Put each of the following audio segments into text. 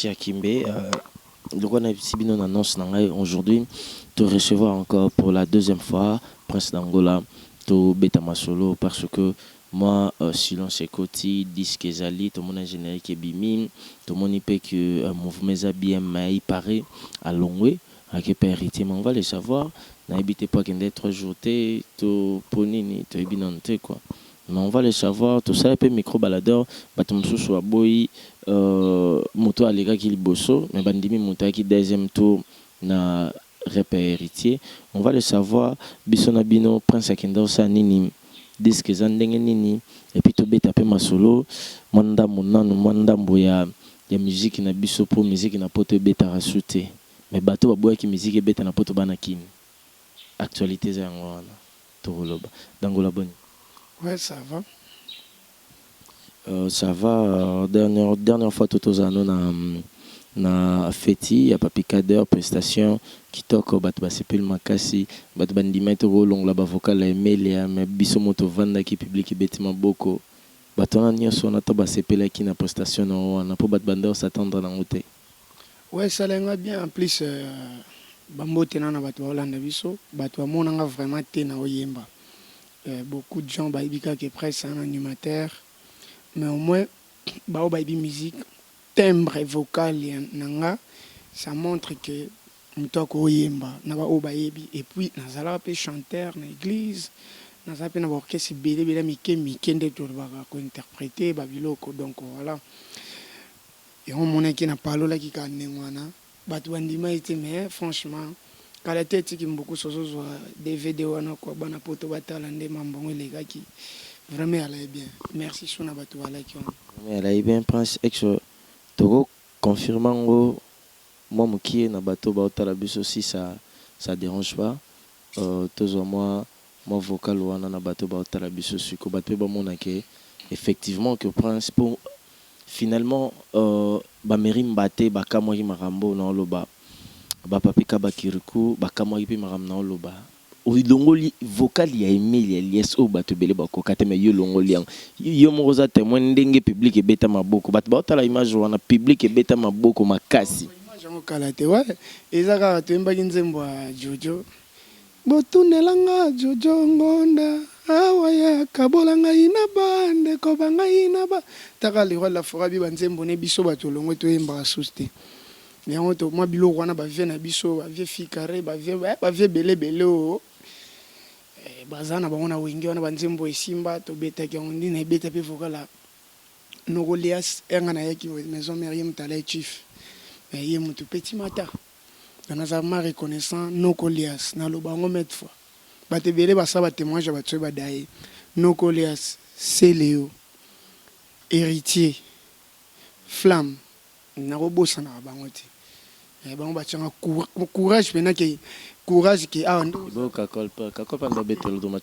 Prince Yakimbe. Lokola nayebisi bino na annonce na ngai, aujourd'hui to recevoir encore pour la deuxième fois Prince d'Angola. Tobeta masolo parce que moi silence ekoti, disque ezali, tomoni générique ebimi, tomoni mpe que mouvement eza bien, mais il paraît alongwe, ake mpe Héritier, mais on va le savoir. Nayebi te po akende 3 jours te to po nini, toyebi nanu te quoi, mais on va le savoir. Tosala mpe micro baladeur, bato mosusu baboyi moto alekaki liboso, mais bandimi moto ayaki deuxième tour na rep Héritier. On va le savoir biso na bino. Prince akende osala nini, disque eza ndenge nini, et puis tobeta mpe masolo mwa ndambo nanu, mwa ndambo ya musique na biso, mpo musique na poto ebetaka su te, mais bato baboyaki musique ebeta na poto bana kini. Actualité eza yango wana tokoloba. Dangola, boni? Ouais, ça va. Ça va. Dernière fois tozala no na feti ya Papi Kader, prestation kitoko, bato basepeli makasi, bato bandima ete kolongola bavocal ya Emelia, mais biso moto ovandaki, public ebeti maboko. Bato wana nyonso wana to basepelaki na prestation na wana, mpo bato banda kos'attendre nango te. Ouais, esalenga bien. En plus, bambote na bato baolanda biso, bato bamonanga vraiment te na oyemba. Beaucoup de gens bayebi kaka presque un animateur, mais au moins bao bayebi musique, timbre vocal na nga, ça montre que moto akoyemba na baoyo bayebi. Et puis nazalaka mpe chanteur na église, naza mpe na baorchestre ebele ebele mike mike nde tolobaka kointerpréter babiloko. Donc voilà, yango omonaki na palolaki kaka ndenge wana, bato bandima ye te. Mais franchement, kala te etiki mbokusu ozozwa DVD wana kwa bana poto batala nde mambongo elekaki. Vraiment alai bien, merci so na bato balaki wana. Alai bien. Prince ex, toko confirme yango mwa mokie na bato baotala biso, si ça dérange pas, tozwa mwa vocal wana na bato baotala biso siko, bato mpe bamona ke effectivement que Prince, po finalement bameri mbate bakamwaki makambo na oloba, bapapi Kabakiriku bakamwaki mpe makambo na oloba. Olongoli vocal ya Emile Elias oyo bato ebele bakoka te, mais yo olongoli yango, yo moko oza témoin ndenge public ebeta maboko. Bato baotala image wana, public ebeta maboko makasi. Image yango kala te wa eza kaka toyembaki nzembo ya Jojo, botunelanga Jojo Ngonda awa ya kabola ngai na bandeko bangai na ba taka le roi de la forêt abi banzembo ne biso bato olongwe toyembaka susu te. Yango to mwa biloko wana, bavie na biso, bavie fikare, bavie ebele ebele oyo baza na bango na wenge wana, banzembo esimba, tobetaki yango ndi na ebeta mpe vocal ya Nokolias enga nayaki Maison Mère, ye moto alai chief, ye moto petit mata. Donc naza vraiment reconnaissant Nokolias, naloba yango maintes fois, bato ebele basala batémoignage ya bato oyo badaye Nokolias, Seleo, Héritier, Flamme, nakobosanaka bango te. Bango batianga courage mpena ke courage ke awa. Kakolpa ndo abetela doma.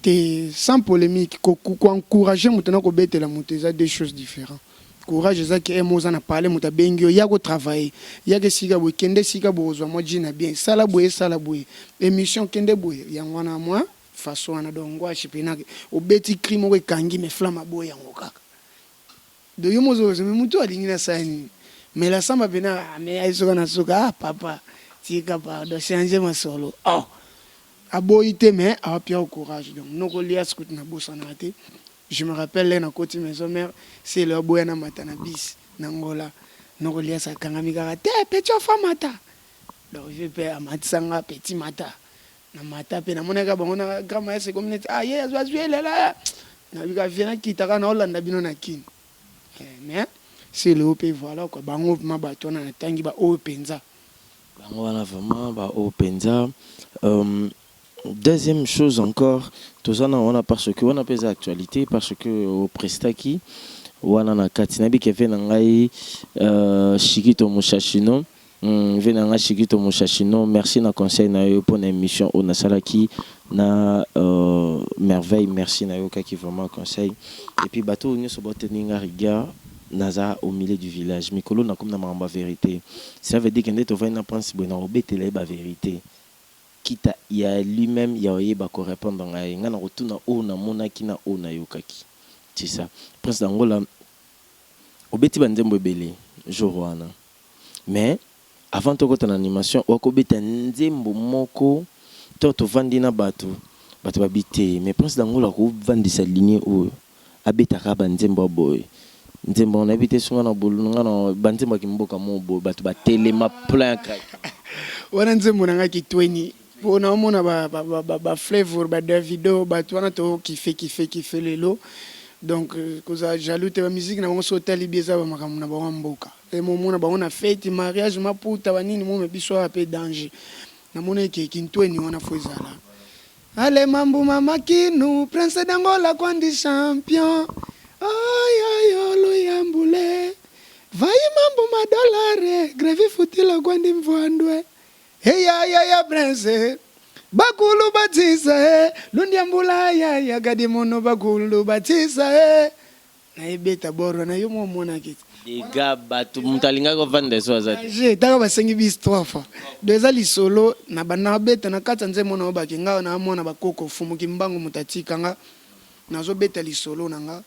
Te, sans polémique, koencourage moto na kobetela moto eza deux choses différentes. Courage eza ke emo oza na parle, moto abengi yo, ya kotravaille, yaka esika boye, kende esika boye, ozwa mwa ji na bien, sala boye, esala boye, émission kende boye, yango wana mwa façon wana. Donc ngwashi mpena obeti cri moko ekangi, mais Flamme aboye yango kaka. Donc yo mozo me motu alingi nasala nini? Mais la samba mpena me ayi soka na suka, ah papa, tika, pardon, change masolo. Oh, aboyi te, mais awapia courage. Donc nokolias kutu nabosanaka te. Je me rappelle le nakoti Maison Mère, sele aboya na mata na bis na Ngola, nokolias akangami kaka te, petit ofa mata. Donc je mpe amatisanga petit mata na mata mpe namonaka bango na grand maese komi neti ah ye azwi elela, nabika vie nakita kaka naolanda bino na kini. Mais sele oyo mpe, voilà quoi, bango vraiment bato wana natangi baoyo mpenza. Bango wana vraiment baoyo mpenza. Deuxième chose encore, toza na wana parce que wana mpe eza actualité, parce que oprestaki wana na kati, nayebi ke ve na ngai Shikito Moshashino, ve na ngai Shikito Moshashino, merci na conseil na yo mpona émission oyo nasalaki na Merveille. Merci, nayokaki vraiment conseil. Et puis bato oyo nyonso baoteni nga rigueur, naza au milieu du village mikolo, nakomi na makambo ya vérité. Ça veut dire ke nde tovandi na Prince boye, na kobetela ye bavérité kita ya lui-même ya oyeba korépondre ngai. Ngai na kotuna oyo namonaki na oyo nayokaki, c'est ça. Prince d'Angola, obeti banzembo ebele jour wana. Mais avant tokota na animation, wakobeta nzembo moko to tovandi na bato, bato babi te, mais Prince d'Angola akovandisa ligne oyo abetaka banzembo ya boye, nzembo nayebi te songa na bolu nga na banzembo ya kimboka mo boye, bato batelema plein crack. Wana nzembo na ngai Kitweni, mpo naomona baflavor, badavido, bato wana tokife kife kife lelo. Donc kozala jaloux te, bamusique na bango so otali bi eza bamakambo na bango ya mboka. E momona bango na fête, mariage, maputa, banini, mome biso awa mpe danger. Namona eke Kintweni wana fo ezala ale mambuma makinu. Prince d'Angola kwandi champion oyoyo luyambule vai mambu madolare grevi futila kwandi mvwandwe eyayaya prince bakulu batisa e lundiambula yaya kadi mono bakulu batisa e nayebeta boro na yo mwa omonaki. Dega bato, moto alingaki kovanda so aza te. Danger taka basengi bis trois fois. Donc eza lisolo na banda abeta na kati ya nzembo na obaki nga na mwana bakoko fumuki mbangu, moto atika nga nazobeta lisolo na nga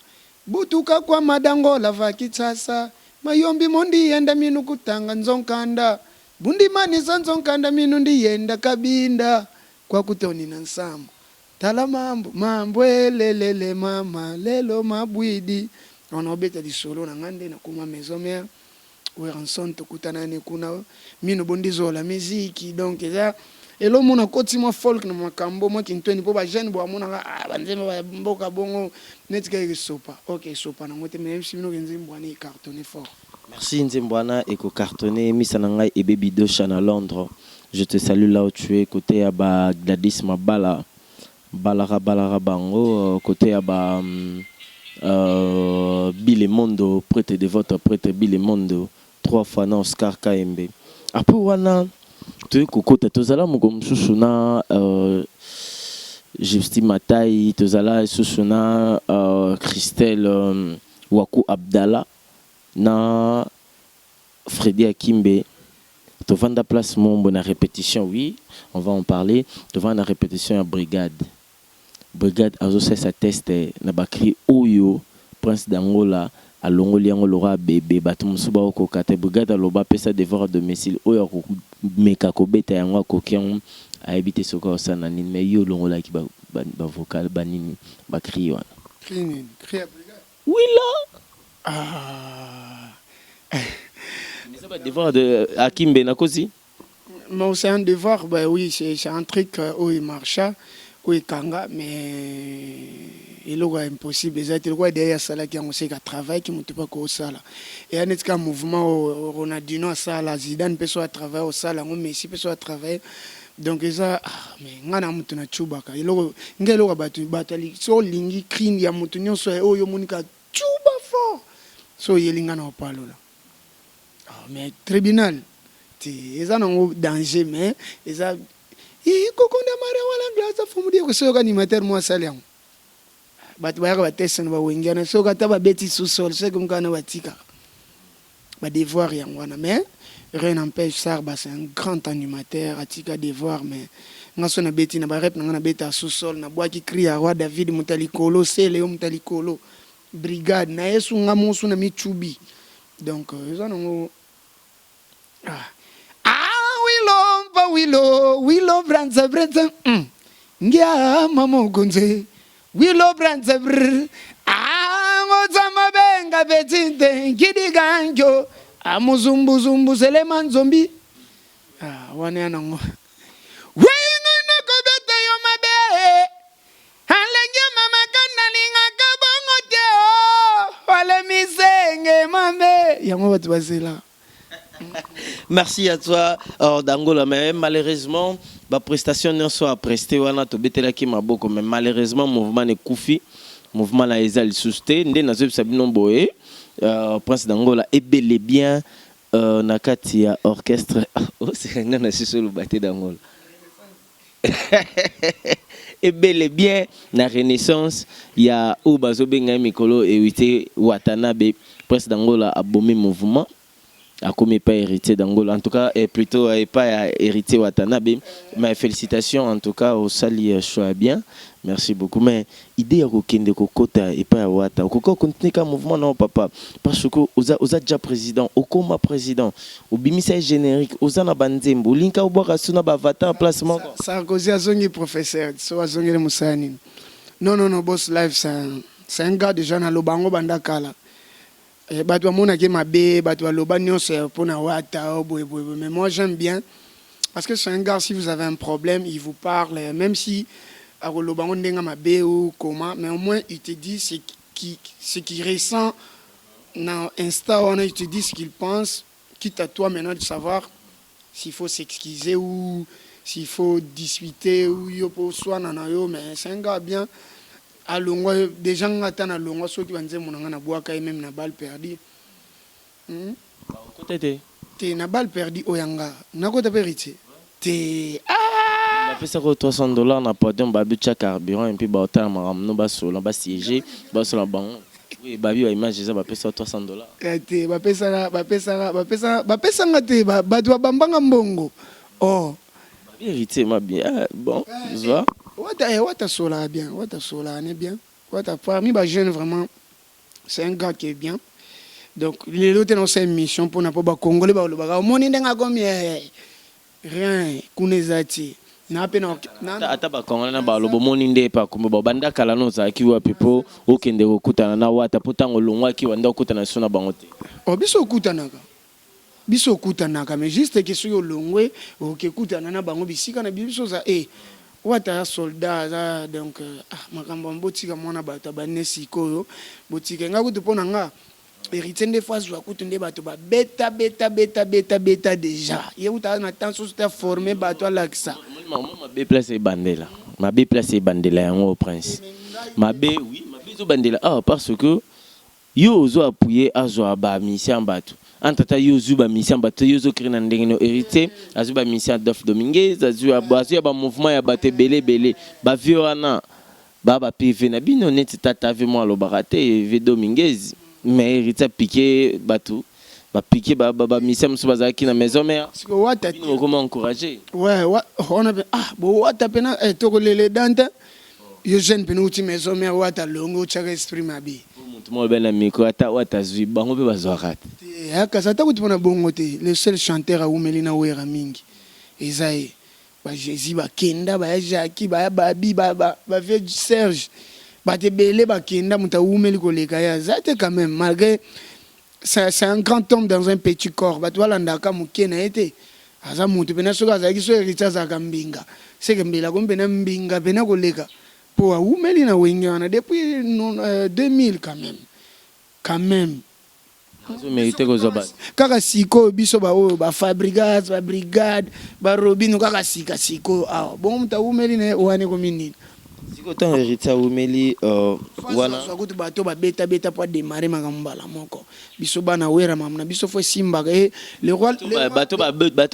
butuka kwa madangola vakitsasa mayombi mondi yenda minu kutanga nzonkanda bundimanisa nzonkanda minu ndiyenda kabinda kwa kutoni na nsambo tala mambo mambo elelele mama lelo mabwidi. Wana obeta lisolo na nga nde nakoma Maison Mère, Werrason tokutana ne kuna mino bondizola miziki. Donc eza elomona koti mwa folk na makambo mwa Kintweni, mpo bajeune bo amonaka, ah, banzembo ya mboka bongo neti kaka esopa. Ok, esopa nango te, mais yebisi bino ke nzembo wana ecartonne fort. Merci, nzembo wana ekocartonne. Misa na ngai ebebi dosha na Londres, je te salue là où tu es, côté ya ba Gladys Mabala balaka balaka bango, côté ya ba Bile Mondo, prêtre de votre prêtre Bile Mondo trois fois na Oscar Kayembe. Après wana toyei kokota, tozala moko mosusu na Justin Matai, tozala lisusu na Christelle Waku Abdallah na Freddy Akimbe. Tovanda place mombo na répétition, oui, on va en parler. Tovanda na répétition ya brigade, brigade azosalisa test na bacri oyo Prince d'Angola alongoli yango lokwa bebe. Bato mosusu baokoka te. Brigade aloba apesa devoir à domicile, oyo akomeka kobeta yango akoki yango, ayebi te soki akosala na nini. Mais yo olongolaki bavocal banini, bacri wana. Cri nini? Cri ya brigade? Wila. Ah. Eza badevoir de Akimbe, nakosi? Bon, c'est un devoir, bah oui, c'est un truc oyo marcha, oyo ekanga, mais eloko ya impossible eza te. Lokola deya asalaki yango, seka travail ki moto mpe akosala. Eya neti kaka mouvement oyo Ronaldinho asala, Zidane mpe so atravaille osala yango, Messi mpe so atravaille. Donc eza, ah, mais nga na moto nacubaka eloko nga eloko ya bato bato so olingi cri ya moto nyonso oyo omoni kaka cuba fort, so oyeli nga na opalola. Ah, mais tribunal te eza nango danger, mais eza kokonda mara wala glace fumudi soki animateur mo asali yango, bato bayaka bateste na bawengi wana, soki ata babeti sous-sol, soki mokana na batikaka badevoir yango wana. Mais rien n'empêche, Sarba, c'est un grand animateur, atika devoir. Mais nga so nabeti na barep na nga, nabeta sous-sol, nabwaki cri ya roi David, moto ya likolo sele yo, moto ya likolo brigade na ye sunga mosu na micubi. Donc eza nango, ah. Ah, wilo mpa wilo wilo branza branza ngiama mokonzi wilo branza brr ah, ngozama benga betinte nkidiganjo amuzumbuzumbu selema nzombi. Ah, wana ya nango weyinga nakobeta yo mabe alenge mama kanalingaka bongo te o wale misenge mabe yango bato bazela. Merci à toi, d'Angola. Mais malheureusement, ba prestation nyonso apreste wana, tobetelaki maboko, mais malheureusement mouvement ekufi, mouvement na eza lisusu te. Nde nazoyebisa bino boye, Prince d'Angola ebele bien na kati ya orchestre osenga na susu oloba te. D'Angola ebele bien na Renaissance ya oyo bazobenga ye mikolo Ewite Watanabe. Prince d'Angola abomi mouvement. Akomi epai Héritier d'Angola, en tout cas, et plutôt epai ya Héritier Watanabe. Mais félicitations, en tout cas, osali choix bien, merci beaucoup. Mais idée ya kokende kokota epai ya Wata, okoki okontinue ka mouvement na papa, parce que oza déjà président, okoma président, obimisa ye générique, oza na banzembo, olinga obwaka so na bavatar place moko. Sarkozy azongi professeur, so azongeli mosala nini? Non, non, non, Boss Live, c'est un gars déjà naloba yango banda kala. Bato bamonaki mabe, bato baloba nyonso mpona Wata o boye boye, mais moi j'aime bien parce que c'est un gars, si vous avez un problème, il vous parle, même si akoloba yango ndenge mabe ou comment, mais au moins il te dit ce qu'il ressent. Na insta wana, il te dit ce qu'il pense, quitte à toi maintenant de savoir s'il faut s'excuser ou s'il faut discuter ou yo po swana na yo. Mais c'est un gars bien. Alongwa déjà, nga ata nalongwa, soki banzembo na nga nabwaka ye même na Balle perdue. Okota te? Te, na Balle perdue oyo yanga nakota mpe Héritier te, ah! Bapesaka 300 $ na podium, babi tia carburant et puis baotala makambo no, basola, basiége, basola bango. Oui, babi baimage eza, bapesa 300 $. Eh, te, bapesaka bapesaka bapesaka bapesanga te, bato babambanga mbongo, oh. Babi Héritier mabi, ah, bon, zwa. Wata, Wata solaka bien, Wata solaka ne bien. Wata parmi bajeune, vraiment c'est un gars qui est bien. Donc lelo te naosala émission mpona mpo bakongole balobaka omoni ndenge akomi, rien kuna eza te na mpe Ata bakongole na baloba omoni nde epe akombe babanda kala no, ozalaki wapi mpo okende kokutana na Wata? Mpo ntango olongwaki, wanda okutana so na bango te. Oh, biso okutanaka, biso okutanaka, mais juste ke soki olongwe, okekutana na bango bisika na biso oza e Wata ya soldat aza. Donc ah, makambo ya botika mwana bato abane sikoyo, botika nga kutu. Mpo na nga, Héritier nde fo azwa kutu nde bato babeta beta beta beta beta déjà, ye kutu aza na temps soso te, aforme bato, alakisa. Mabe place ebandela, mabe place ebandela yango, Prince. Mabe, oui, mabe ezobandela awa parce que yo ozo appuyer azwa bamusicien bato entre ata yo ozwi bamusicien bato, yo ozokri na ndenge no. Héritier azwi bamusicien Adolphe Dominguez, azwi ya bamouvement ya bato ebele ebele, bavie wana baa bapv na bino neti tata ve mo alobaka te ve Dominguez, mais Héritier apike bato, bapike bamusicien mosusu bazalaki na Maison Mère. Siko Wata bino okoma encouragé. Ouais, wana mpe, ah, bo Wata mpena, tokolela edan te. Yo jeune mpena outi Maison Mère, Wata longo, otiaka esprit mabe. Motu moko alobi na micro, ata Wata azwi, bango mpe bazwaka te. Te, akasi ata kuti mpona bongo te. Le seul chanteur awumeli na Wera mingi eza ye. Bajésus bakenda, baya Jaki, baya babi, bavie Serge, bato ebele bakenda, moto awumeli koleka ye aza te quand même. Malgré c'est un grand homme dans un petit corps, bato balandaka moke na ye te. Aza motu mpena soki azalaki so Héritier azalaka mbinga, seke mbela komi mpena mbinga mpena koleka, mpo awumeli na Wenge wana depuis non, 2000 quand même, quand même. Azomérite kozwa bato. Kaka sikoyo biso baoyo bafabrigas, babrigade, barobino, kaka sika sikoyo awa bongo moto awumeli na ye wana ekomi nini? Sikoyo ntango Héritier awumeli wana, azwa kutu bato babetabeta mpo adémarrer makambo mbala moko. Biso bana Wera, makambo na biso fo esimbaka e le roi bato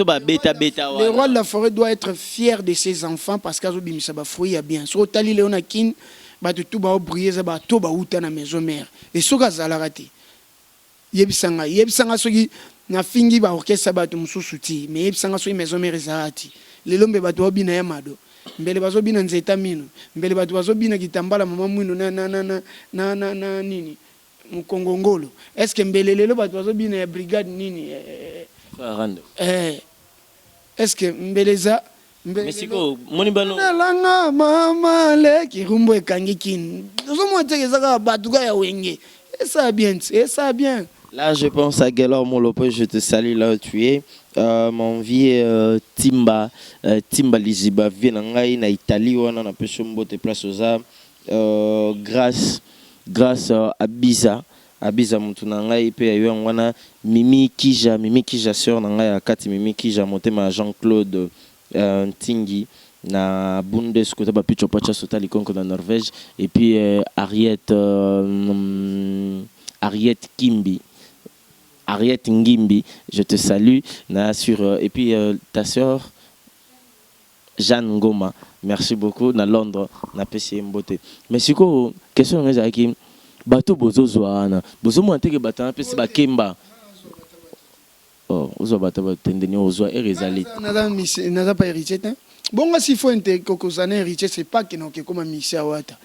babetabeta. Le roi de la forêt doit être fier de ses enfants parce que azobimisa bafruit ya bien. Soki otali leo na Kine, bato tu baobrille, eza bato bauta na Maison Mère. E soki azalaka te, yebisanga, yebisanga soki nafingi baorchestre bato mosusu ti, mais yebisanga soki Maison Mère ezalaka ti lelo, mbe bato baobina ya mado, mbele bazobina nzeta mino, mbele bato bazobina kitambala mama mwino na, na, na, na, na, na, na nini mokongongolo. Est ce que mbele lelo bato bazobina ya brigade nini Rando. Est ce que mbele eza? Mais sikoyo moni bano Nalanga mama leki rumbo ekangi Kini, ozomona teke eza kaka bato kaka ya Wenge. Esa bien ti, esa bien. Là, je pense à Gaylor Molopo, je te salue là où tu es. Mon vieux Timba, Timba Liziba, vieux na ngai na Italie wana na peso mbote place oza. Grâce à Biza, Abiza mutu na ngai pe ya yo wana. Mimi Kija, Mimi Kija sœur na ngai ya kati, Mimi Kija motema ya Jean-Claude Ntingi na Bundes kota ba picho pacha sotali konko na Norvège, et puis Harriet Kimbi, Harriet Ngimbi, je te salue. Na sur, et puis ta sœur Jeanne Ngoma, merci beaucoup na Londres, na pesi mbote. Mais sikoyo question nga ezalaki, bato bozozwa wana, bozomona teke bato wana pesi bakemba. Oh, ozwa bato batendeni, ozwa ere ezali. Naza pa héritier te. Bongo s'il faut kozala na héritier, c'est pas ke na okekoma musicien Wata.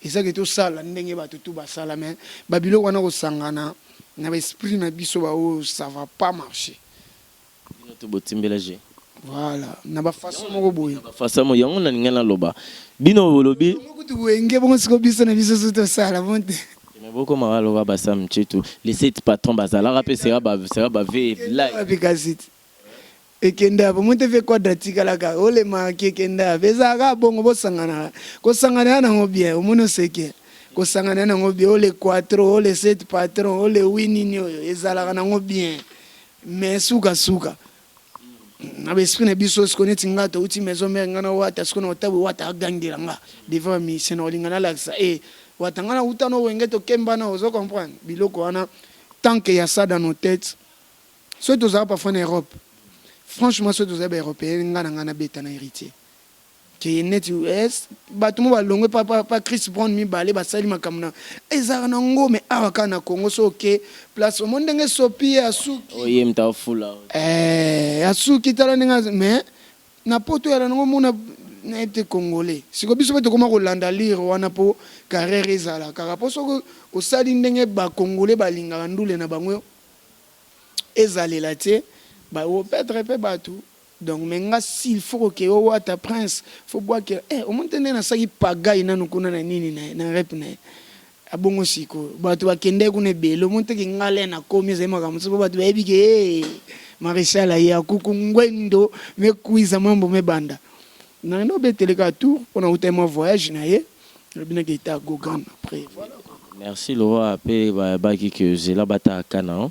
Ezaki tosala ndenge bato tu basala, mais babiloko wana kosangana na baesprit na biso baoyo, ça va pas marcher. Bino to botimbela je. Voilà, na bafaçon moko boye. Bafaçon yango na ninga naloba, bino bolobi. Kutu wenge bongo siko biso na biso so tosala bon te. Mais bokomaka loka basam nchetu, les sept patrons bazalaka mpe sera bave. Wapi kasi te, ekende apo mo te fe quadre atikalaka olemaki, ekende apo ezalaka bongo. Bosangana, kosangana ya nango bien, omoni oseke kosangana ya nango bien, ole quatro, ole sept patron, ole wi nini oyo ezalaka nango bien, mais sukasuka na baesprit na biso siko neti nga touti maison mère, nga na Wata siko na otabu, Wata agangela nga devant bamusicien na olinga nalakisa e Wata nga nauta no Wenge, tokembana, ozo comprendre biloko wana. Tant que ya ça dans nos têtes, soki tozala parfois na Europe, franchement, soki tozali baeuropéen, nga na nga nabeta na héritier ke neti bato mo balongwe pa Chris Brown mibale basali makambo na ezalaka nango, mais awa kaka na Congo, so oke place, omoni ndenge sopi ye asuki. Oye mta ofula. Asuki, tala ndenge, mais na poto oyala nango mona nayebi te congolais. Siko biso mpe tokóma kolanda lire wana mpo carrière ezala kaka, mpo soki osali ndenge bacongolais balingaka ndule na bango ezalela te, baoperdre mpe bato. Donc, mais nga, s'il faut koke owata prince, faut bwakela omoni te ndenge nasalaki pagai nanu kuna na nini na ye na rep na ye abongo. Sikoyo bato bakende kuna ebele, omoni teke nga le nakomi ezali makambo mosusu mpo bato bayebi ke maréchal aye akuku ngwendo mekwiza mambo mebanda nakende obeteleka tour mpona uta mwa voyage na ye, alobinaki eta Gogan après, voilà. Merci le mpe bayabaki ke zela bataka na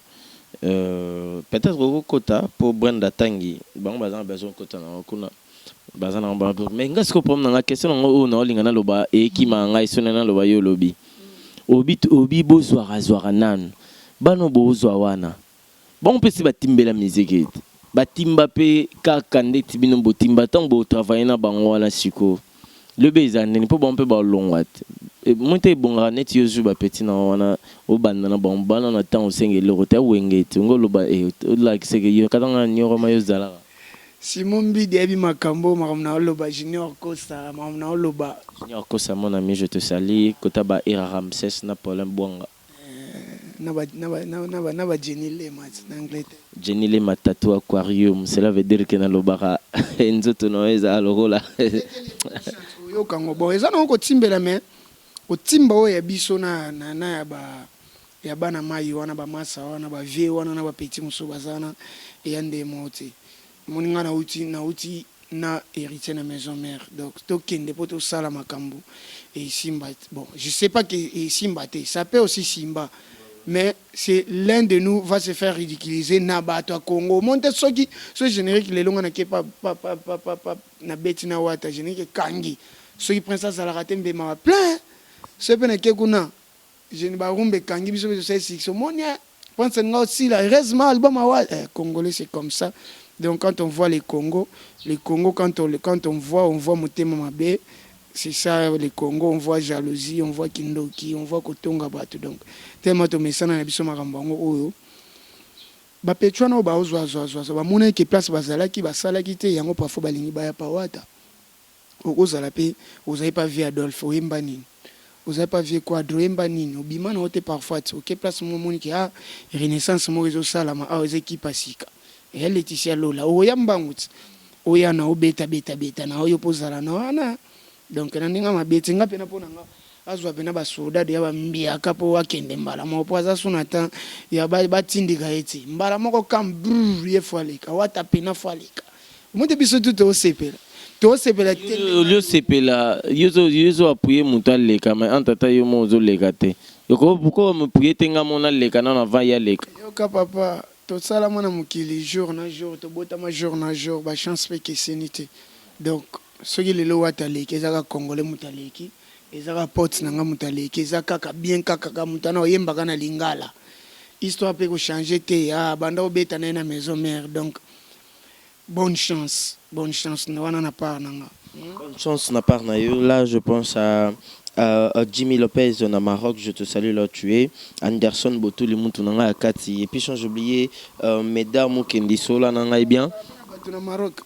peut-être okokota mpo Brenda tangi bango baza na besoin okota nango kuna, baza nango mais nga sikoyo problème na nga, question nango oyo naolinga naloba eyekima ngai soni naloba, yo olobi obi obi bozwaka zwaka nanu bano bozwa wana bango mpe si batimbela miziki ete batimba mpe kaka ndeti bino botimba ntango botravaille na bango wana. Sikoyo lobi eza ndeni mpo bango mpe balongwa te moi te, ebongaka neti yo zwi bapeti na wana obanda na bango bana na ntango osenga eloko te awenge te ongo oloba olakiseke yo katanga nyoroma yo ozalaka. Simon Mbidi ayebi makambo, makambo na oloba, Junior Kosa, makambo na oloba. Junior Kosa, mon ami, je te salue, kota ba Ira Ramsès na Paulin Bwanga. Na ba Jenny Lema na Angleterre. Jenny Lema tattoo aquarium, cela veut dire que nalobaka nzoto na yo ezala lokola. Oyokango bon, eza nango kotimbela, mais kotimba oyo ya biso na ya bana mai wana, bamasa wana, bavie wana na bapeti mosusu baza wana, eya nde moko te. Omoni nga nauti na héritier na maison mère, donc tokende mpo tosala makambo esimba. Bon, je sais pas que esimba te, ça peut aussi simba, mais c'est l'un de nous va se faire ridiculiser na bato ya Congo. Omoni te soki so générique lelo nga nake pa pa pa pa pa pa na beti na Wata, générique ekangi, soki prince azalaka te, mbemaka plein, soki mpe nake kuna jeune barumba ekangi biso mpe tosali succès. Omoni prince nga osila, heureusement album awa congolais, c'est comme ça. Donc quand on voit les Congo, les Congo, quand on voit motema mabe, c'est ça le Congo, on voit jalousie, on voit kindoki, on voit kotonga bato. Donc tellement tomesana na biso makambo yango oyo bapeti wana oyo baozwazwazwazwa bamona eke place bazalaki basalaki te yango, parfois balingi baya pa Wata. Okozala mpe ozali pa vie Adolphe, oyemba nini? Ozali pa vie Quadre, oyemba nini? Obima na yo te. Parfois ti oke place mo omoni ke ah, renaissance moko ezosalama awa, eza ekipe ya sika eya Leticia Lola, oya mbangu ti oya na obeta beta beta na oyo mpo ozala na wana. Donc na ndenge mabe ti nga mpena mpo na nga azwa mpena basoda deya bambiaka mpo akende mbala moko, mpo aza so na temps ya batindika ye ti mbala moko kam brr, ye fo aleka Wata pena fo aleka mo te, biso tu toosepela, toosepela te. Oli osepela, yo ozo appuyer moto aleka, mais entre ata yo mo ozoleka te, pourquoi oappuyer te? Nga mo naleka nano avant ye aleka. Yoka papa, tosalama na mokili jour na jour, tobotama jour na jour, bachance mpe ekeseni te. Donc soki lelo Wata aleki, eza kaka congolais moto aleki, eza kaka pote na nga moto aleki, eza kaka bien, kaka kaka moto wana oyembaka na lingala, histoire mpe kochange te. Ah, banda obeta na ye na maison mère. Donc bonne chance, bonne chance na wana na part na nga. Bonne chance na part na yo. Là, je pense à Jimmy Lopez na Maroc, je te salue là où tu es. Anderson Botuli mutu na ngai ya kati. Et puis sans oublier Medar Mukendi Sola na ngai bien. Bato na Maroc.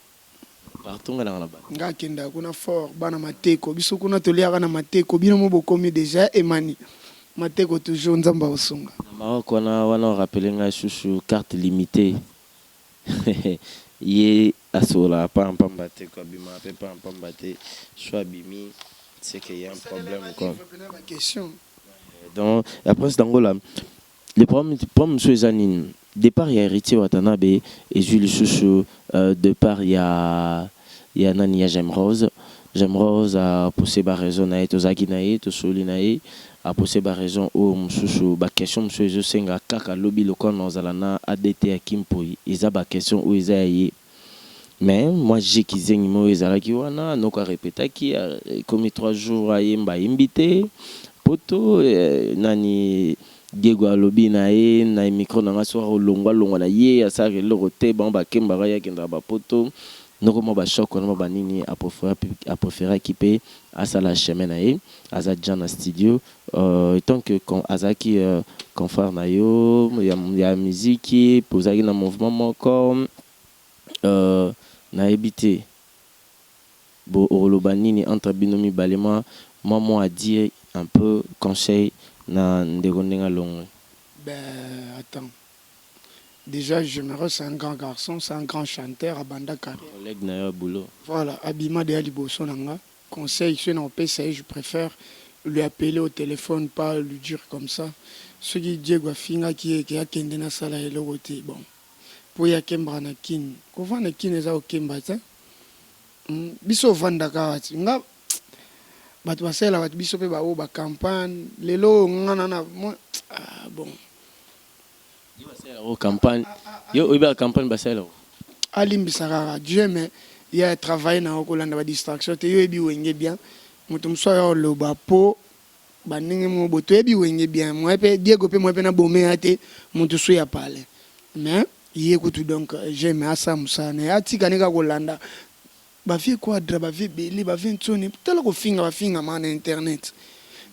Partout nga na ba. Nga akendaka kuna fort, bana Mateko, biso kuna toliaka na Mateko, bino mo bokomi déjà emani Mateko toujours, Nzambe akosunga. Na Maroc wana wana rappeler ngai susu carte limitée. Ye asola pa pamba te ko abima pe pa pamba te, soit abimi, c'est qu'il y a un problème quoi. Question. Donc après d'Angola, le problème mosusu eza nini? Départ ya Héritier Watanabe ezwi lisusu départ ya nani, ya Gemrose. Gemrose apose baraison na ye, tozalaki na ye, tosoli na ye, apose baraison oyo mosusu, baquestion mosusu ezosenga kaka lobi lokola na ozala na adt ya Kimpoi, eza baquestion oyo eza ya ye. Mais moi j'ai kizengi moko ezalaki wana, noko arepetaki, ekomi 3 jours ayemba, ayembi te. Poto nani, Diego alobi na ye na micro na nga soki olongwa longwa na ye, asalaka eloko te, bango bakembaka, ye akendaka bapoto. Noko mwa bachoc wana, mwa banini, apréféraki mpe asala chemin na ye, aza déjà na studio. Tant que azalaki confrère na yo ya miziki, mpe ozalaki na mouvement moko, nayebi te bo okoloba nini entre bino mibale, mwa à dire un peu conseil na ndeko ndenge alongwe. Ben, attends. Déjà, Généreux, c'est un grand garçon, c'est un grand chanteur, abanda carrière. Collègue na yo ya boulot. Voilà, abima de liboso na nga. Conseil, soki na opesa ye, je préfère lui appeler au téléphone, pas lui dire comme ça. Soki Diego afingaki ye ke akende nasala eloko te, bon, mpo ye akembaka na Kini, kovanda Kini eza kokemba te. Biso ovandaka awa ti nga bato basalelaka biso mpe baoyo bacampagne lelo oyo nga na ah, bon. Yo basalelaka campagne, yo oyebaka campagne basalelaka. Alimbisa kaka Dieu, mais ye atravaille na yo, kolanda badistraction te. Yo oyebi Wenge bien, moto mosusu aya oloba mpo bandenge moko boye, toyebi Wenge bien. Moye mpe Diego mpe moye mpe na bomeya te, moto so ya pale, mais ye kutu. Donc j'aime asala mosala na ye, atikani kaka kolanda bavie quadra, bavie ebele, bavie ntsoni. Tala kofinga, bafingama na internet,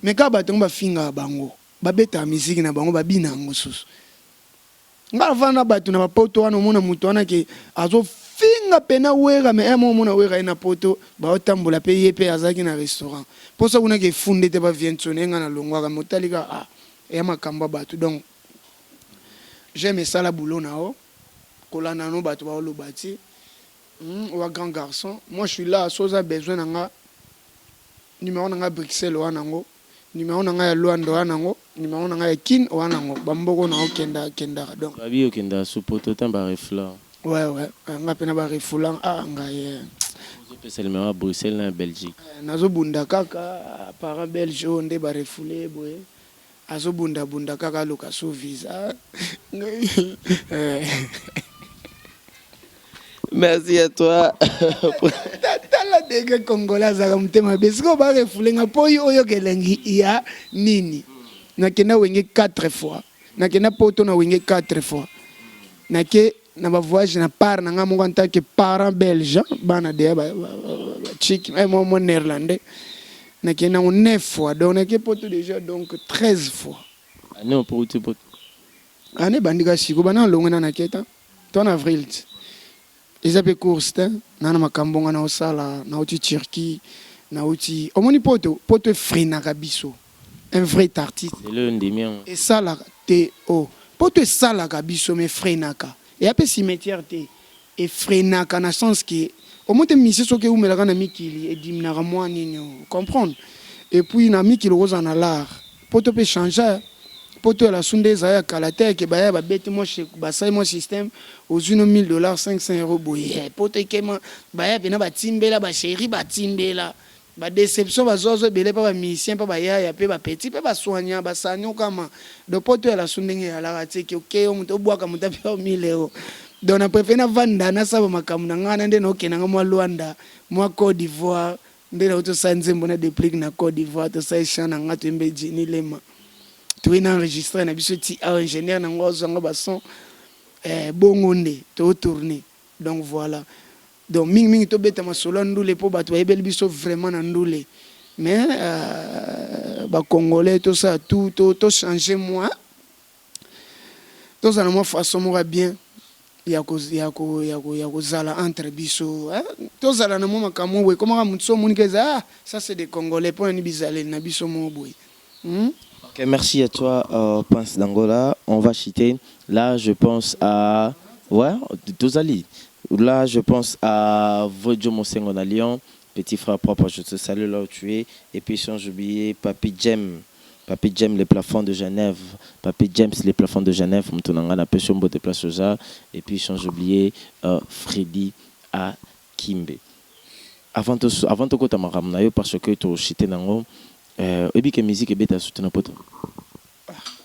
mais kaka bato yango bafingaka bango, babetaka misiki na bango, babina yango susu. Nga navanda na bato na bapoto wana, omona moto wana ke azofinga pena Wera, mais emo omona Wera ye na poto, baotambola mpe ye mpe azalaki na restaurant mposa kuna ke efunde te, bavie ntsoni ye. Nga nalongwaka, me otali kaka, ah, eya makambo ya bato. Donc j'aime esala boulot na yo, kolanda no bato baoloba ti owa grand garçon. Moi je suis là, so oza besoin na nga, numéro na nga Bruxelles wana yango, numéro na ngai ya Lwanda wana yango, numéro na ngai ya Kine wana yango, bamboko na okenda kendaka donc. Babi okendaka su poto ta barefla. Ouais, nga mpe na barefoulant, ah, ngai Ozopesa numéro ya Bruxelles na ya Belgique. Nazobunda kaka parent belge oyo nde barefoule boye, azobundabunda kaka, aluka so visa. Merci à toi. Tala ndenge Congolais azalaka motema mabe. Sikoyo barefoule nga mpo oyo oyoka elengi ya nini? Nakenda Wenge 4 fois, nakenda poto na Wenge 4 fois, nake na bavoyage na part na nga moko en tant que parent belge, bana deya bachiki mo néerlandais, nakende nango 9 fois. Donc nake poto déjà donc 13 fois. Année opo uti poto? Année ebandika siko, bana alongwe na naketa to na avril ti eza mpe course te na makambo nga naosala. Nauti Turquie, nauti, omoni poto, poto efreinaka biso, un vrai artiste. Lelo ndimi yango. Esalaka te o poto esalaka biso, mais efreinaka, eya mpe cimetière te. Efreinaka na sens ke omoni te misie soki eumelaka na mikili, ediminaka mwa nini o comprendre. Et puis na mikili okozala na l'art, poto mpe change. Poto ya lasu nde ezala ya kala te, ke baya babeti mwa, basali mwa système, ozwi no 1000 $, 500 € boye. Poto ekema, baya mpena batimbela bachéri, batimbela badéception, bazwazwa ebele mpa bamusicien, mpa bayaya mpe bapeti mpe basoignant basanyokama. Donc poto ya lasu ndenge eyalaka te ke oke yo moto obwaka moto ape 1000 €. Donc na préfère navanda, nasala makambo na ngai na nde naokendanga mwa Lwanda, mwa Côte d'Ivoire, nde nauti tosala nzembo na Déplique na Côte d'Ivoire, tosala chant na nga, toyembe Jenny Lema, toye na enregistre na biso ti awa, ingénieur nango azwanga bason bongo nde totourne. Donc voilà, donc mingimingi tobeta masolo ya ndule mpo bato bayebeli biso vraiment na ndule, mais Bacongolais, tosala tout, tochange mwa, tozala mwa façon moko ya bien ya kozala entre biso. Tozala na mwa makambo boye, ekomaka motu so omoniki eza: "Ah, ça c'est des Congolais." Mpo nani bizaleli na biso moko boye? Ok, merci à toi, Prince d'Angola. On va chuter. Là, je pense à. Ouais, Tozali. Là, je pense à Vojo Mosengo na Lyon. Petit frère propre, je te salue là où tu es. Et puis, sans oublier Papi Jem. Papi James, les plafonds de Genève. Papi James, les plafonds de Genève. Mtunanga na pesombo de place Et puis, sans oublier Freddy à Kimbe. Avant de kota makambo na yo, parce que to chuter nango, oyebi ke musique ebeta surtout na Poto.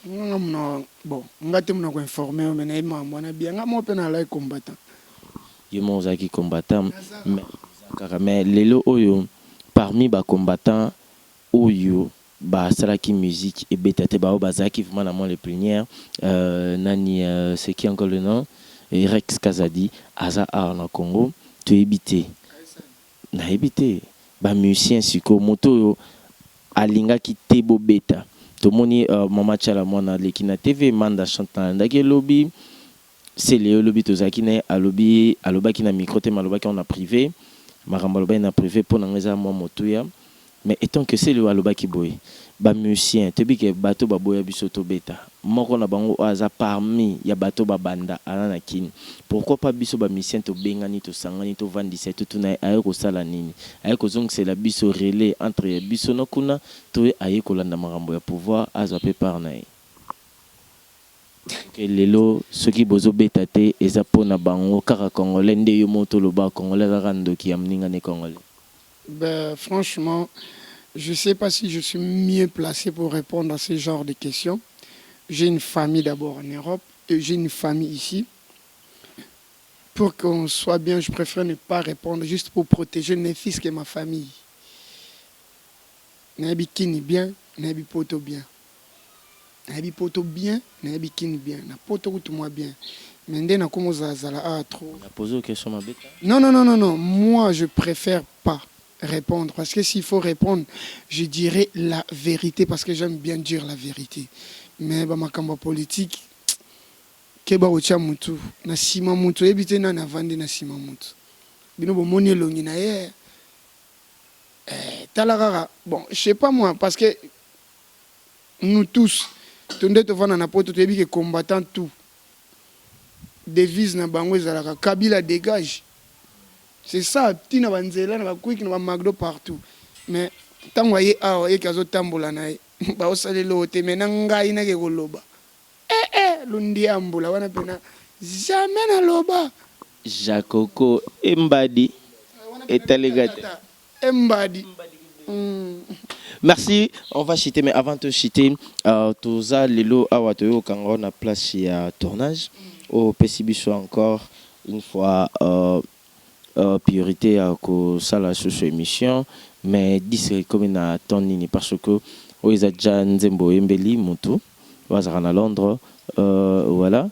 Nga muna, bon, nga te muna koinforme yo, me nayebi makambo wana bien. Nga moko mpe nalai combattant. Yo moko ozalaki combattant, mais kaka, mais lelo oyo, parmi bacombattant oyo basalaki musique ebeta te, bao bazalaki vraiment na mwa le plénière, nani, c'est qui encore le nom, Rex Kazadi aza awa na Congo. Toyebi te, nayebi te bamusicien. Sikoyo moto oyo alingaki te bobeta, tomoni mama Tiala mwana aleki na TV, Manda Chante nalandaki elobi sele, olobi tozalaki na ye, alobi, alobaki na micro te, ma alobaki na privé. Makambo alobaki na privé, mpo na ngo eza mwa motuya. Mais étant que sele oyo alobaki boye, bamusicien, toyebi ke bato baboya biso tobeta, moko na bango oyo aza parmi ya bato babanda aza na Kini. Pourquoi pas biso bamusicien tobengani, tosangani, tovandisa ye, totuna ye aye kosala nini? Aye kozongisela biso relais entre ya biso na kuna, to ye aye kolanda makambo ya pouvoir, azwa mpe part na ye? Ke lelo soki bozobeta te, eza mpona bango kaka. Congolais nde yo moko toloba, Congolais azaka ndoki ya moninga ne Congolais. Ben, franchement, je ne sais pas si je suis mieux placé pour répondre à ce genre de questions. J'ai une famille d'abord en Europe et j'ai une famille ici. Pour qu'on soit bien, je préfère ne pas répondre, juste pour protéger mes fils et ma famille. Nayebi Kini bien, nayebi poto bien. Nayebi poto bien, nayebi Kini bien. Na poto kutu moi bien. Mais nde nakomi ozala ah trop. Na pose question mabe? Non, non, non, non, non. Moi, je préfère pas répondre. Parce que s'il faut répondre, je dirais la vérité. Parce que j'aime bien dire la vérité. Mais bah, makambo politique, keba kotia mutu na nsima. Mutu oyebi te nani avandi na nsima. Mutu bino bomoni elongi na ye, tala kaka. Bon, je sais pas moi, parce que nous tous tonde tovanda na Poto, toyebi ke combattant tout, devise na bango ezalaka "Kabila dégage". C'est ça, ntina banzela na bakwiki na bamagdo partout. Mais ntango aye awa, yeke azotambola na ye, baosalela oyo te. Me na ngai nake koloba lundi ya mbula wana mpena jamais naloba. Jakoko Embadi etaleka te. Embadi. Merci, on va chuter, mais avant de chuter, toza lelo awa, toyokanga na place ya tournage au opesi biso encore une fois priorité ya kosala susu émission. Mais disque ekomi na temps nini? Parce que oyo eza déjà nzembo oyembeli motu oyo azalaka na Londres, voilà.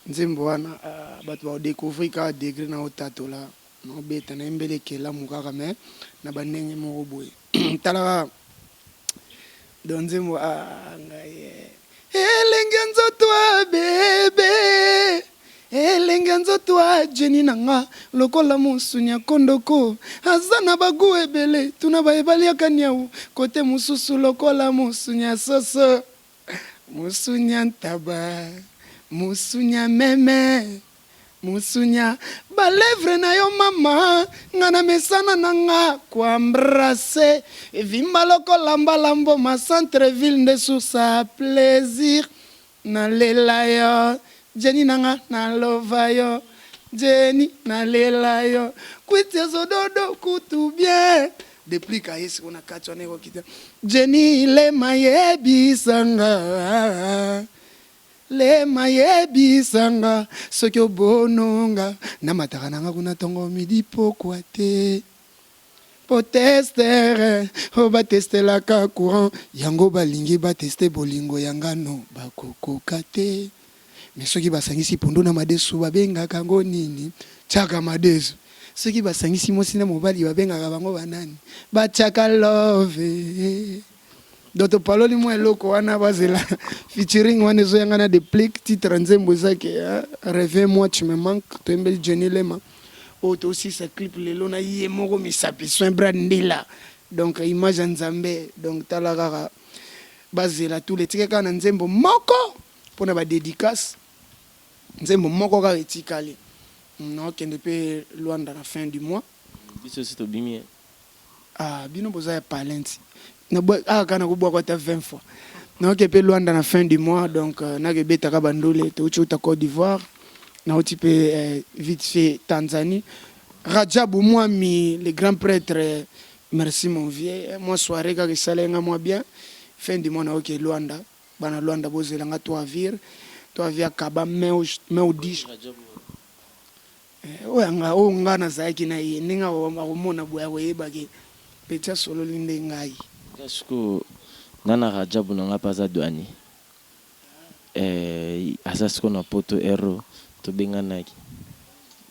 Nzembo wana, bato badécouvrir kaka degré na otatola naobeta, nayembeli ekelamu kaka, mais na bandenge moko boye. Tala kaka, donc nzembo, ngai elenge nzoto ya bebe, elenge nzoto ya Jeni na nga lokola mosuni ya kondoko, aza na bagu ebele, tuna bayebaliaka niau kote mosusu lokola mosuni ya soso, mosuni ya ntaba, mosuni ya meme, mosuni ya balèvres na yo. Mama nga na mesana na nga koembrasser, evimba lokola mbala mboma, centre ville nde source ya plaisir. Nalela yo Jeni na nga, nalova yo Jeni, nalela yo kwiti ezododo kutu bien depuis kaye siko na kati wana ekokita. Jeni lema, yebisanga lema, yebisanga soki obononga namataka nanga kuna ntongo midi pokwa te, po testeur oyo batestelaka courant yango balingi bateste bolingo ya ngano, bakokoka te. Me soki basangisi pondu na madesu, babengaka yango nini? Tiaka madesu. Soki basangisi mwasi na mobali babengaka bango banani? Batiaka love. Donc topaloli mwa eloko wana, bazela featuring wana ezoyanga na Deplick. Titre ya nzembo eza ke "Reviens moi, tu me manques". Toyembeli Jenny Lema oyo tosisa clip lelo na ye moko, misapi soin Brad Ndila. Donc image ya Nzambe. Donc tala kaka, bazela tout etike kaka na nzembo moko mpona badédicace, nzembo moko kaka etikali. Naokende mpe Lwanda na fin du mois. Biso si tobimi. Ah, bino boza ya palenti aka kaka nakobwaka ata 20 fois. Naoke mpe Lwanda na fin du mois. Donc nakebetaka bandole. Touti uta Côte d'Ivoire, nauti mpe vite fait Tanzanie. Rajabu Mwami, le grand prêtre, merci mon vieux. Mwa soirée kaka esalenga mwa bien. Fin du mois naoke Lwanda. Bana Lwanda, bozelanga toavire toavia kaba meu disque oyo yanga, oyo nga nazalaki na ye. Ndenge akomona boye, akoyebaki petit asololi nde ngai. Nga sikoyo, nga na Rajabu na nga mpe aza douanier, aza sikoyo na Poto. Ero tobenganaki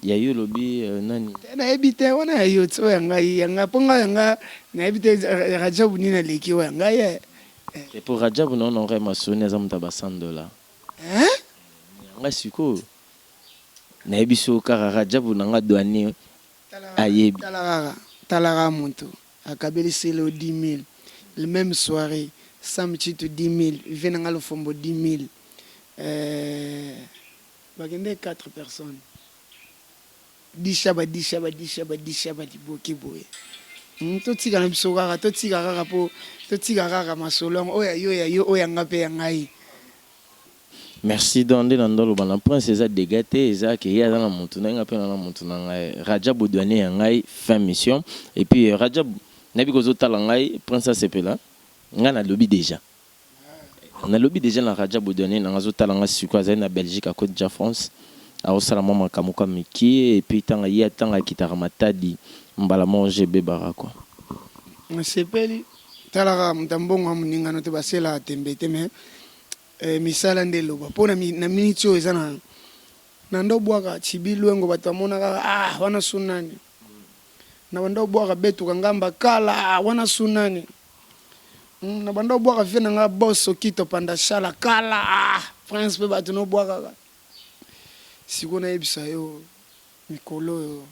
ya yo, olobi nani? Te, nayebi te wana ya yo ti oyo ya ngai, yanga mpo ngai yanga nayebi te. Rajabu nini aleki oyo ya ngai? E po Rajabu na ona masoni, aza moto ya ba 100 $. Hein? Yanga sikoyo nayebi so kaka Rajabu na nga douanier ayebi. Tala kaka, tala kaka, moto akabeli sele o 10 000 le même soirée, Sam Chitu 10 000, vie na nga Lofombo 10 000, bakende 4 personnes, disha badisha badisha badisha baliboke boye. Totika na biso kaka, totika kaka mpo totika kaka masolo yango, oyo ya yo ya yo, oyo ya nga mpe ya ngai. Merci. Donc nde na ndoloba na Prince, eza dégât te, eza ke ye aza na motu na ye, nga mpe na motu na ngai. Rajab douanier ya ngai, fin mission. Et puis Rajab, nayebi kozotala ngai. Prince asepela, ngai nalobi déjà, nalobi déjà na Rajab douanier na ngai azotala ngai sikoyo, azali na Belgique, akoti ja France, aosala mwa makambo kwa mike. Et puis ntango ye, ntango akitaka Matadi, mbala moko je ebebaka quoi. Nasepeli. Tala kaka, moto ya mbongo ya moningano te, baselaka tembe te, mais misala nde eloba mpo na miniti oyo eza na ndo obwaka Chibi Lwengo, bato bamona kaka: "Ah, wana su nani?" Na banda obwaka Betuka Ngamba kala: "Ah, wana su nani?" Na banda obwaka vie na nga Bos Okito Panda Shala kala: "Ah, Prince." Mpe bato nobwakaka sikoyo, nayebisa yo, mikolo oyo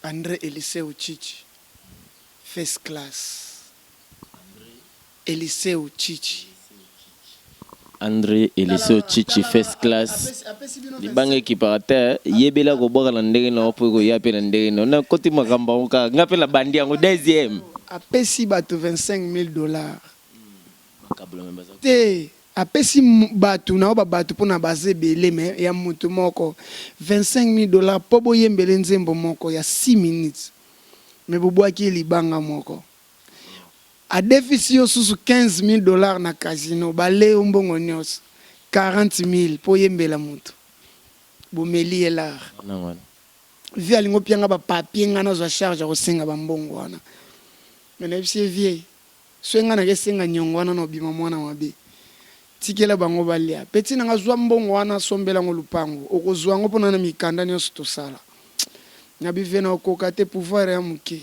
André Eliseo Chichi, first class, Eliseo Chichi. André Eliseo Chichi, first class. Libanga ekipaka te, yebela kobwaka na ndenge na yo mpo ekoya mpe na ndenge na yo. Nakoti makambo yango kaka, nga mpe na bandi yango deuxième. Apesi bato 25 000 $. Bakabula me baza Te, apesi bato na oyo babato mpona baza ebele, me ya motu moko 25 000 $ mpo boyembele nzembo moko ya 6 minutes, me bobwaki ye libanga moko. Adefisi yo susu 15 000 $ na casino, bale yo mbongo nyonso 40 000 mpo oyembela motu, bomeli ye lar. Wana wana. Vie alingi opianga bapapier, ngai nazwa charge ya kosenga bambongo wana, me nayebisi ye: "Vie, so ngai nakesenga niongo wana na obima mwana mabe, tikela bango balia. Peti na nga, zwa mbongo wana, asombela yango lupango, okozwa yango mpona na mikanda nyonso tosala na bivie na okoka te, pouvoir ya moke."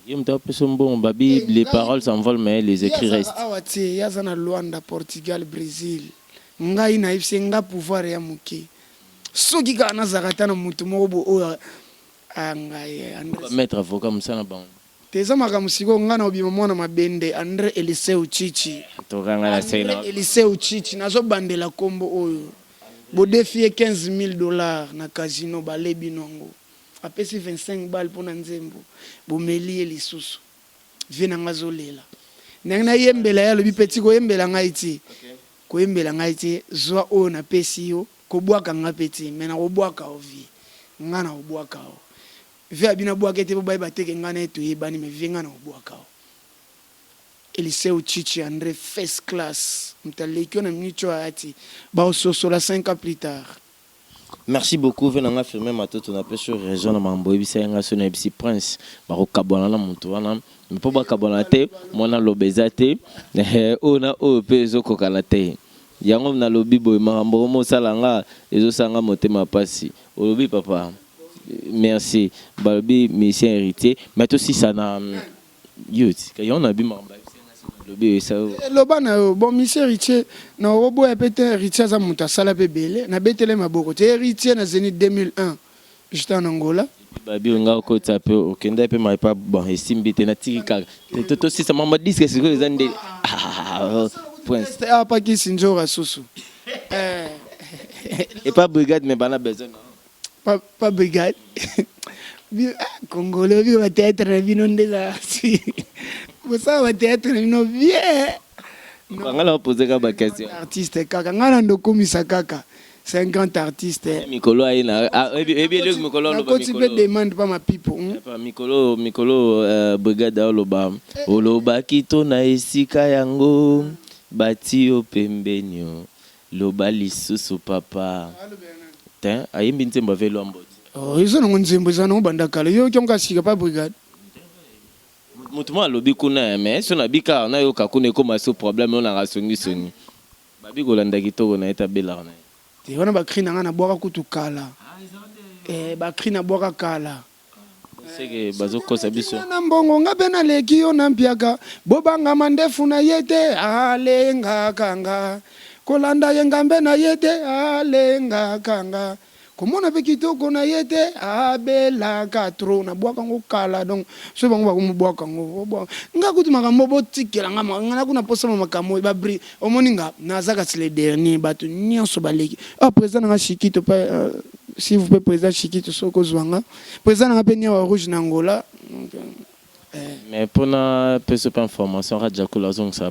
Ye moto apesa mbongo, babi les paroles s'envolent mais les écrits restent. Awa te, ye aza na Lwanda, Portugal, Brésil. Ngai nayebisi ye: "Nga pouvoir ya moke, soki kaka nazalaka ata na motu moko bo oyo ngai André." Maître avocat, mosala bango. Te, eza makambo sikoyo, ngai na obima mwana mabende. André Eliseu Chichi. Tokanga na sei na André Eliseu Chichi, nazobandela nkombo oyo. Bodefi ye 15 000 $ na casino, balebi nango. Apesi 25 bale mpo na nzembo, bomeli ye lisusu. Vie na nga azolela ndenge nayembela ye. Alobi: "Peti, koyembela ngai ti, koyembela ngai te, zwa oyo napesi yo, kobwaka nga mpe te, me nakobwaka o vie nga na kobwaka o vie." Abi nabwaka ete po bayeba teke ngai na ye toyebani, me vie ngai na kobwaka o. Eliseu Chichi André, first class, moto aleki yo na miniti oyo aya ti baososola 5 ans plus tard. Merci beaucoup, ve nanga Firmin Matoto. Napesi yo raison na makambo oyebisa ye. Nga so nayebisi Prince, bakokabwana na moto wana mpo bakabwana te. Mwana loba eza te, oyo na oyo mpe ezokokana te. Yango nalobi boye, makambo omo osala nga ezosala nga motema mpasi. Olobi papa. Merci. Balobi musicien héritier, mais tosisa na yo tika yo na bima lobi esa. Loba na yo. Bon, musicien héritier na oboya mpe te. Héritier aza moto asala mpe ebele, nabetele maboko te. Héritier na Zénith 2001, j'étais en Angola. Babi nga okota mpe okenda mpe mayepa. Bon, esimbi te, natiki kaka. Tosisa mama disque sikoyo, eza nde Prince. Apakisi nzoka susu. Epa brigade, mais bana besoin. Pa, pa brigade congolais, obi bathéâtre na bino nde ezala si bosala bathéâtre na bino bien. Nga na opose kaka baquestion. Artiste kaka ngai na ndokomisa kaka, c'est un grand artiste. Mikolo aye na ebi eloko mikolo oloba. Nakoti mpe demande pa mapipo. Mikolo, mikolo brigade oloba, olobaki to na esika yango bati yo pembeni, o loba lisusu papa te, ayembi nzembo ave Lwambo. Oh, eza nango nzembo, eza nango banda kala. Yo oki sika pa brigade. Motu mo alobi kuna, mais so nabi kaka nayoka kuna ekóma so problème oyo naka songisongi, babi kolanda kitoko na ye tabelaka na ye. Te, wana bacri na ngai nabwaka kutu kala, bacri nabwaka kala. Seke bazokosa biso. Na mbongo nga mpe naleki yo na mpiaka, bobangama ndefu na ye te, alengaka nga kolanda ye ngambe na ye te, alengaka nga komona mpe kitoko na ye te, abelaka trop. Nabwaka ngo kala, donc so bango bakomobwaka ngo nga kutu makambo botikela nga. Nga nakuna posama makambo babri. Omoni nga naza kasi le dernier, bato nyonso baleki. Ah, président nanga Shikito pa, s'il vous plaît, président Shikito, soki ozwa nga président nanga mpe niawa rouge na Angola. Donc, Mais mpona peso mpe information, Raja Kula azongisa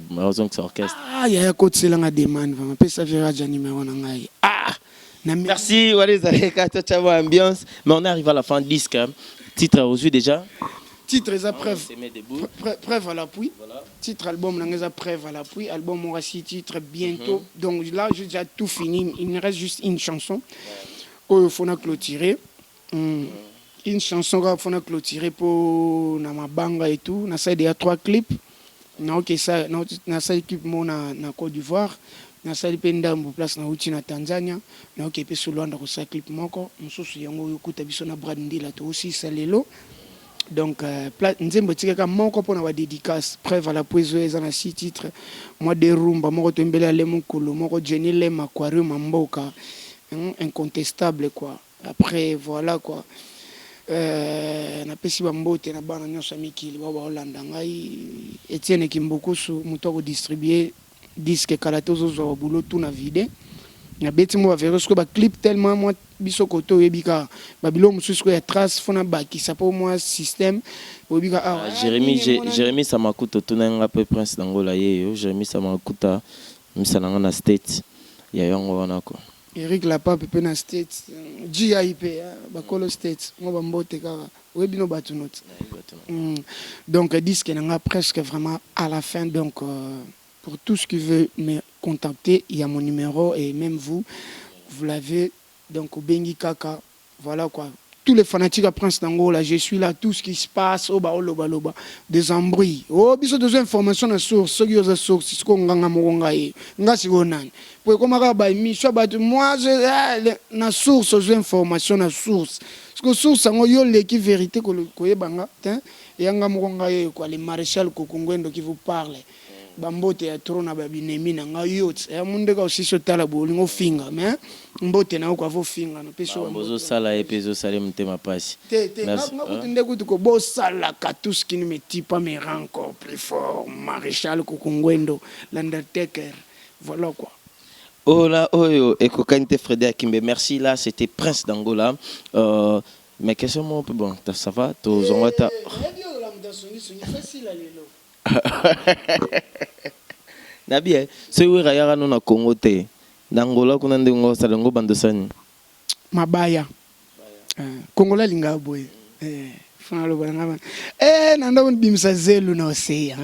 orchestre. Ah yaya, kotiselanga demande vraiment, pesa vie Raja numéro na ngai. Ah. Merci, Walé Zaleka, ciao, ambiance. Mais on arrive à la fin, disque. Titre reçu déjà. Titre eza preuve, preuve à l'appui. Voilà. Titre album nanga eza preuve à l'appui. Album aura six titres bientôt. Donc là, j'ai déjà tout fini. Il me reste juste une chanson. Oyo faut na clôturer. Une chanson kaka faut na clôturer po na mabanga et tout. Nasali déjà trois clips. Naokesa nasali clip moko na Côte d'Ivoire, nasali mpe ndambo place nauti na Tanzania, naoke mpe so Lwanda kosala clip moko mosusu. Yango oyo okuta biso na Brad Ndila toosisa lelo. Donc nzembo etikaka moko mpona badédicace. Preuve à l'appui ezo eza na six titres, mwa de rumba moko toyembeli ale mokolo moko Jenny Lem Aquarium ya mboka, incontestable quoi. Après voilà quoi, napesi bambote na bana nyonso ya mikili bao baolanda ngai. Etienne Kimbukusu, moto akodistribue disque kala te, ozozwa babulo tu na vide. Nabeti mo bavero sikoyo baclip tellement mwa biso kote oyebi kaka babiloko mosusu sikoyo ya trace fo nabakisa mpo mwa système oyebi kaka awa. Jérémy Samakuta, otuna nga mpe Prince Dangola ye yo Jérémy Samakuta, misa na nga na State ya yango wana ko. Eric Lapape mpe na States, GIP bakolo States, mwa bambote kaka oyebi no bato noti. Donc disque na nga presque vraiment à la fin. Donc pour tout ce qui veut me contacter, il y a mon numéro et même vous, vous l'avez. Donc obengi kaka, voilà quoi. Tous les fanatiques à Prince d'Angola, je suis là. Tout ce qui se passe, oh bah, oh loba loba, des embrouilles. Oh, biso besoin information na source, ce qui est source, ce qu'on nganga moko ngai. Nga siko nani. Po koma ka ba émission ba moi je ah, na source, aux information na source. Parce que source ngo yo leki vérité ko koyeba nga, hein. Yanga moko ngai quoi, le maréchal Kokongwendo qui vous parle. Bambote ya tro na babinemi na ngai yo ya mundeka osisi otala boye olingi ofinga, mais mbote na yo kwa vofinga napesi yo. Bozosala ye mpe ezosala ye motema mpasi. Te te, nga kutu nde kutu ko bosalaka. Tout ce qui ne me tue pas me rend encore plus fort. Maréchal Kokongwendo, l'Undertaker, voilà quoi. Ola oyo ekokani te, Freddy Akimbe. Merci, là c'était Prince d'Angola. Mais question moko mpe, bon, ça va, tozonga ta. Fasila lelo. Nabi soki Wera yaka no na Congo te, na Angola kuna ndenge osala yango bandosani. Mabaya. Congolais alingaka boye. Fana aloba na ngai na ndako bimisa zelu na océan.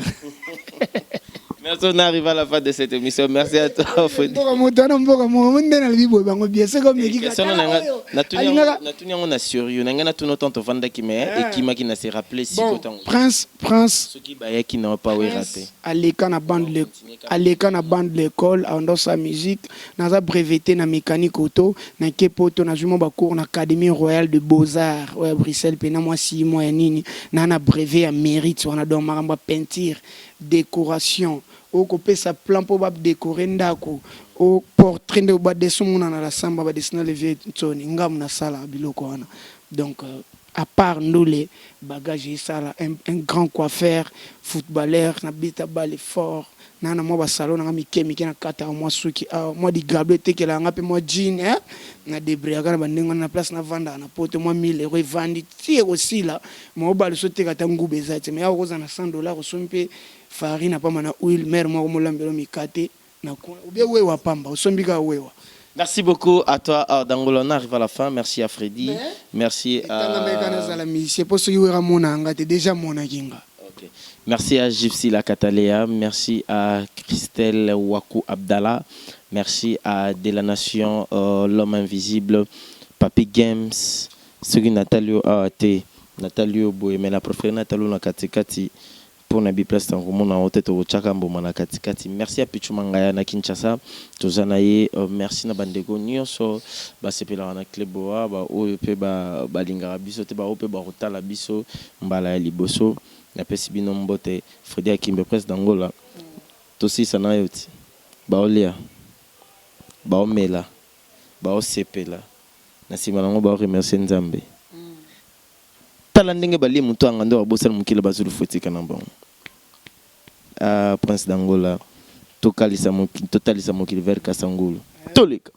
Merci. façon, on arrive à la fin de cette émission. Merci à toi, Freddy. Mboka moto wana, mboka moko nde nalobi boye, bango bien soki omeki. Question na nga, natuni yango na sérieux na ngai, natuni otan tovandaki, mais ekimaki na se rappeler siko ntango. Prince, Prince. Soki bayaki na pa Wera te. Aleka na bande l'école, aondosa musique. Naza breveté na mécanique auto. Nake Poto, nazwi mwa bacours na Académie royale de beaux-arts oyo ya Bruxelles, mpena mwa 6 mois ya nini na brevet ya mérite wana. Donc makambo ya peinture, décoration, okopesa plan mpo badécorer ndako, o portrait nde badessin monana la samba, badessin levier ntsoni ngamu nasala biloko wana. Donc à part ndule, bagage esala un grand coiffeur, footballeur, nabeta balle fort na mwa basalon nanga mike mike, na kataka mwa suki awa, mwa digablo etekelaka nga mpe mwa jean, eh? Na débrouillaka na bandenge wana na place navandaka na Poto. Mwa 1000 euro evandi ti ekosila, ma obala so oteka ata nguba eza te. Mais awa okozala na 100 dollar, osomi mpe farine apamba na huile, mare moko molambelo mikate na kuna, obie wewa pamba, osombi kaka wewa. Merci beaucoup à toi, Dangola. On arrive à la fin. Merci à Freddy. Merci etanga meka à. Nazala musicien mpo soki Wera mona yanga te, déjà monaki nga. Ok. Merci à Gypsy La Catalea. Merci à Christelle Wakou Abdallah. Merci à De la Nation, l'homme invisible, Papi Games, soki Nathalie te, Nathalie boye, mais na préféré Nathalie na katikati mpo na biplace ntango komona yango te, tokotiaka mboma na katikati. Merci ya Pichu Mangaya na Kinshasa, toza na ye. Merci na bandeko nyonso basepelaka na Club Boa, baoyo mpe balingaka biso te, baoyo mpe bakotala biso mbala ya liboso, napesi bino mbote. Fredi Akimbe, Prince d'Angola, tosisa na yo ti baolia, baomela, baosepela na nsima nango, baoremercier Nzambe. Tala ndenge balie moto anga nde babosana mokili, bazolufu etika na bango. Ah, Prince d'Angola, tokalisa mokili, totalisa mokili vers Kasangulu, toleka.